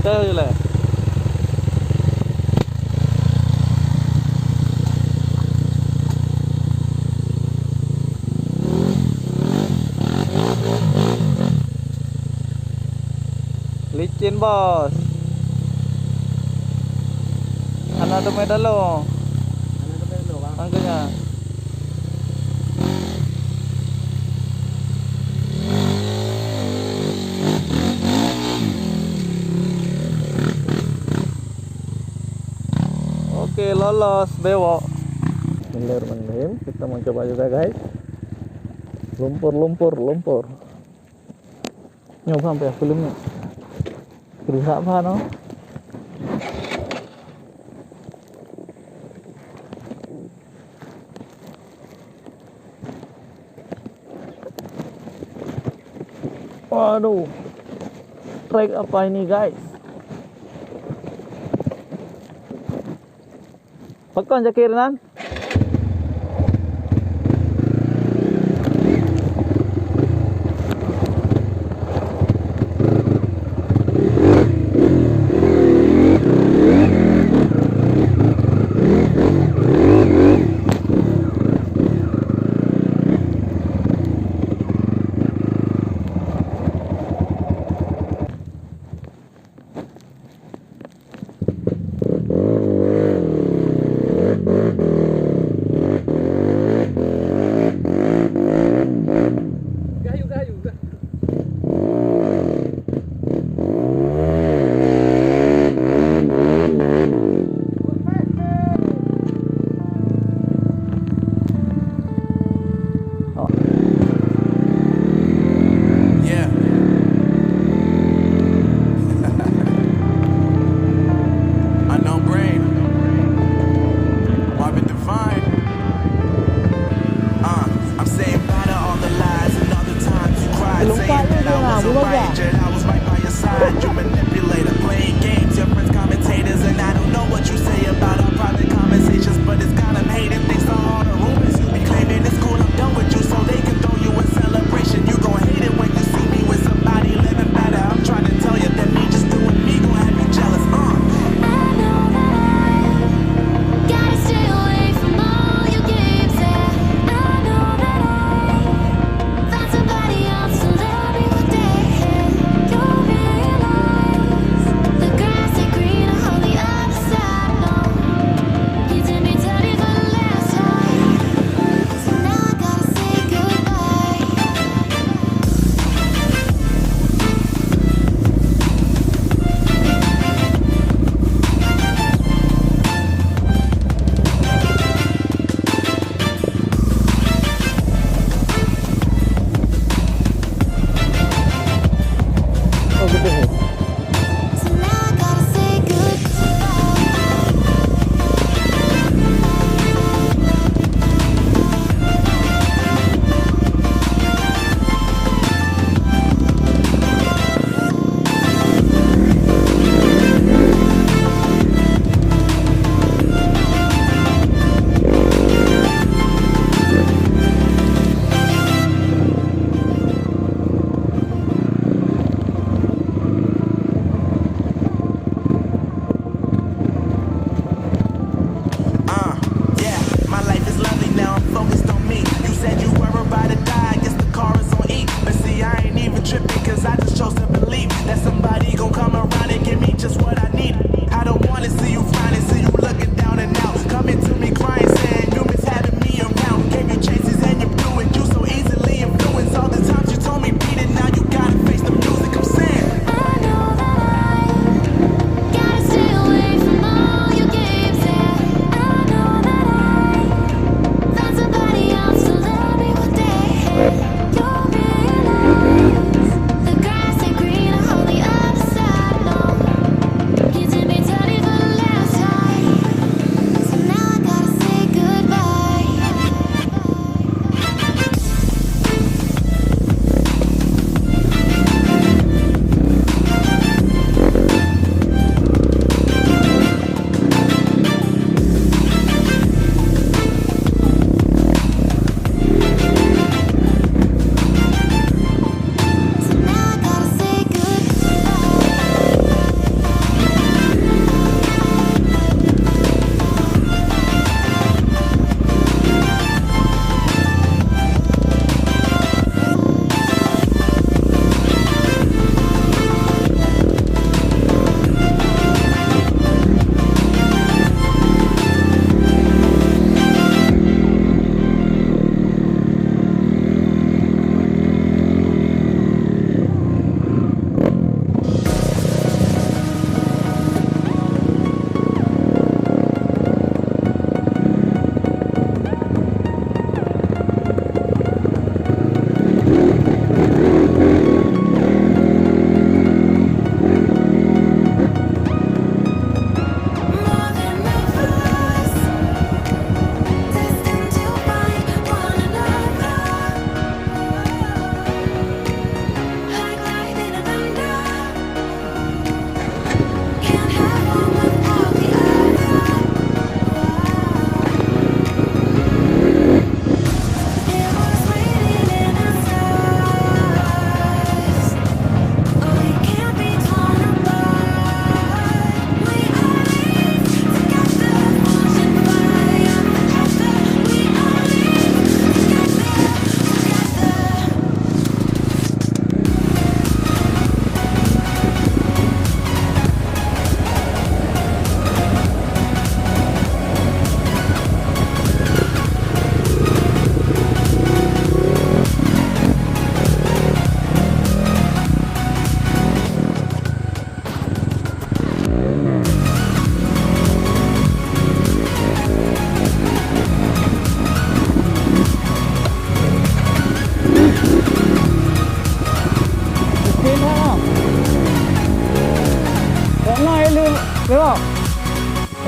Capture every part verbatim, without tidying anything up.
Ayo, leh. Licin, Bos. Hana teumé taloe. Hana teumé taloe, Bang. Makanya. Oke, lolos, bewok. Bismillahirrahmanirrahim. Kita mau coba juga, guys. Lumpur, lumpur, lumpur. Nyoe sampai aku lemak. Kerusak apa, no? Waduh. Trek apa ini, guys? Pakon cakir nan? Oh. Yeah. Unknown Brain. Marvin Divine. Uh, I'm saying bye to all the lies and all the times you cried, saying that I wasn't right, yet I was right by your side. You manipulator, playing games, your friends commentators, and I don't know what you say about our private conversations, but it's got 'em hating. Thanks to all the rumors you be claiming, it's cool, I'm done with you, so they can throw you a celebration. You gon' hate it when you see me with somebody living better. I'm trying to tell you that me just doing me gon' have you jealous. Uh. I know that I gotta stay away from all your games, yeah. I know that I found somebody else to love me one day. You'll realize the grass ain't greener on the other side, no. You did me dirty for the last time. So now I gotta say goodbye. Uh, yeah, my life is lovely now, I'm focused on me. You said you were about to die, I guess the car is on E. But see, I ain't even tripping, 'cause I just chose to believe that somebody gon' come around and give me just what I need. I don't wanna see you frowning, see you looking down and out. Coming to me crying, saying you miss having me around. Gave you chances and you blew it. You so easily influenced. All the times you told me beat it, now you gotta face the music. I'm saying I know that I gotta stay away from all your games, yeah. I know that I found somebody else to love me one day. You'll realize the grass ain't greener on the other side, no.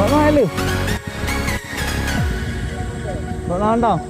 Hai lé. Bak nantang.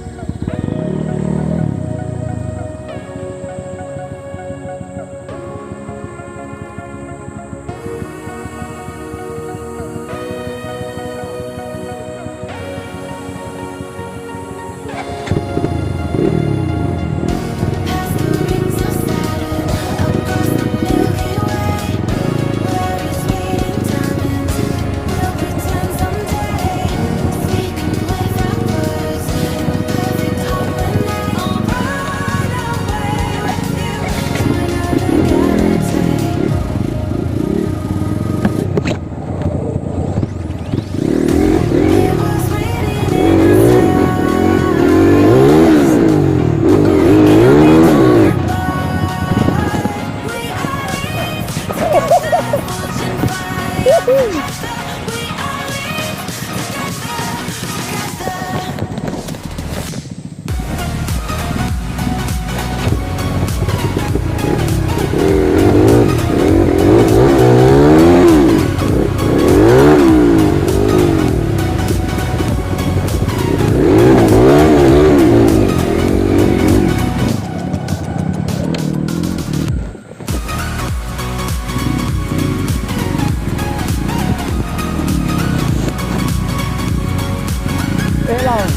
Ék lom.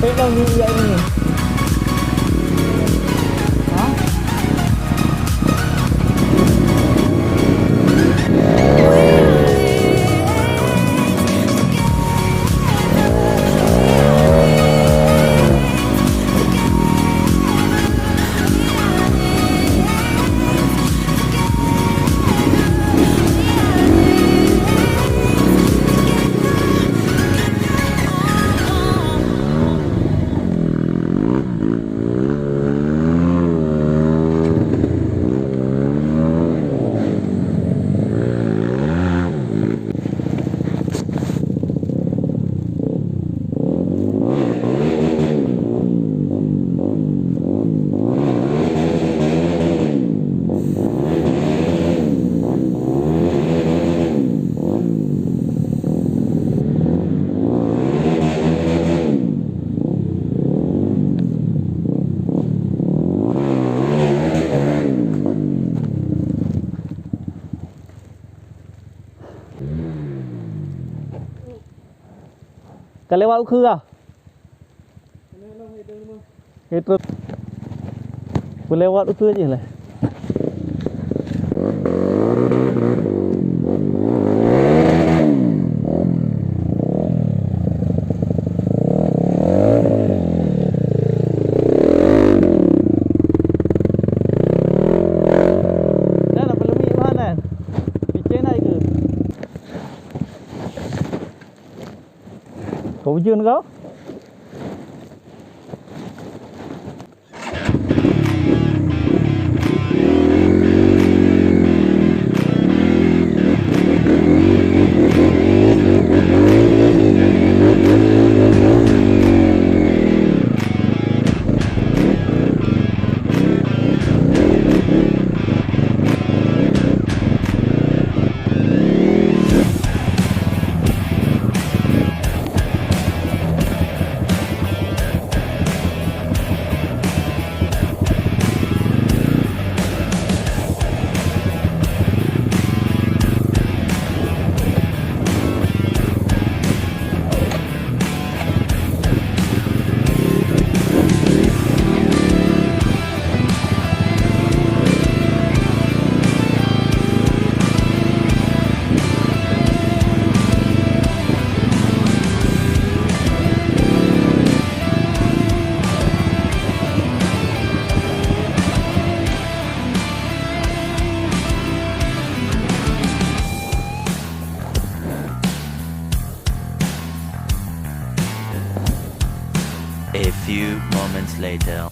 Ék lom ni, ya ini. Ha? Ka lewat ukeue ah. Itu. Peulewat ukeue jih lah. Dah lah, peuleumbik bahan dah. Picen dah ikut. Kau ujeuen kau? A few moments later.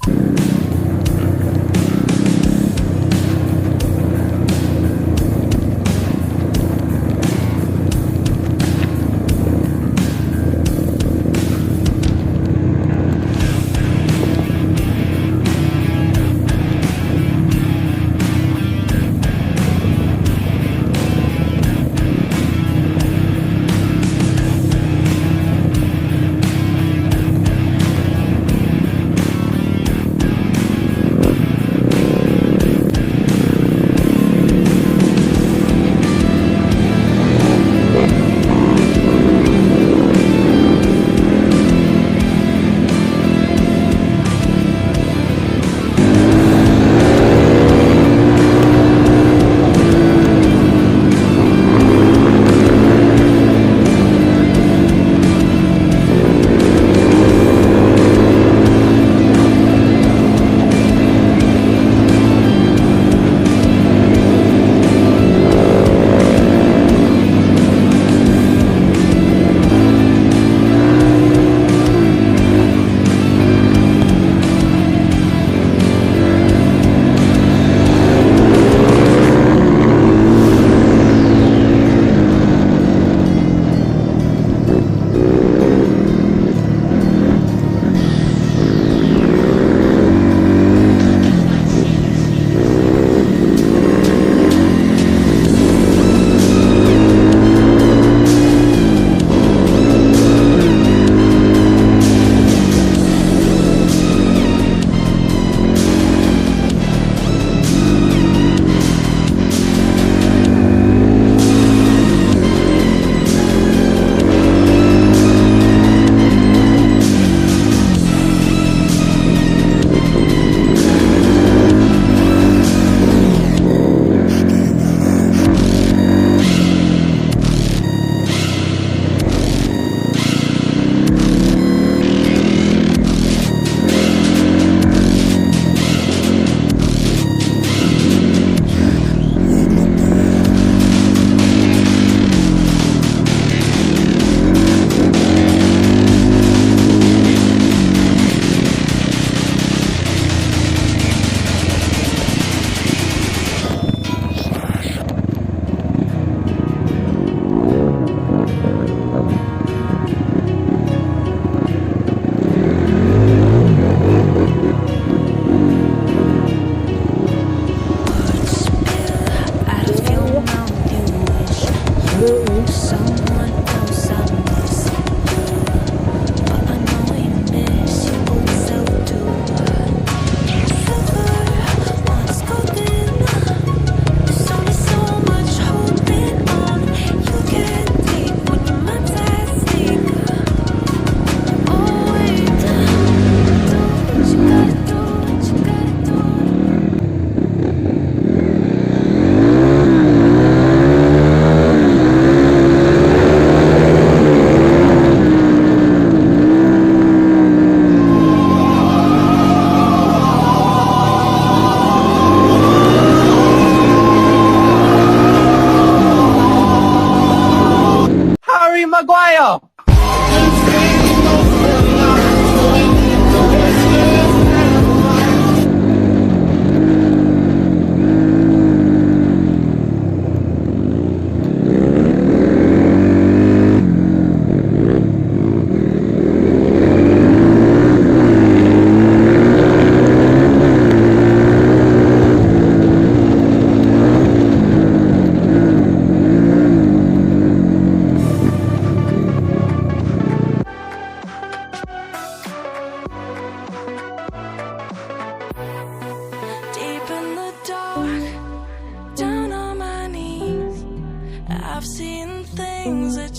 Yo. Deep in the dark, down on my knees, I've seen things that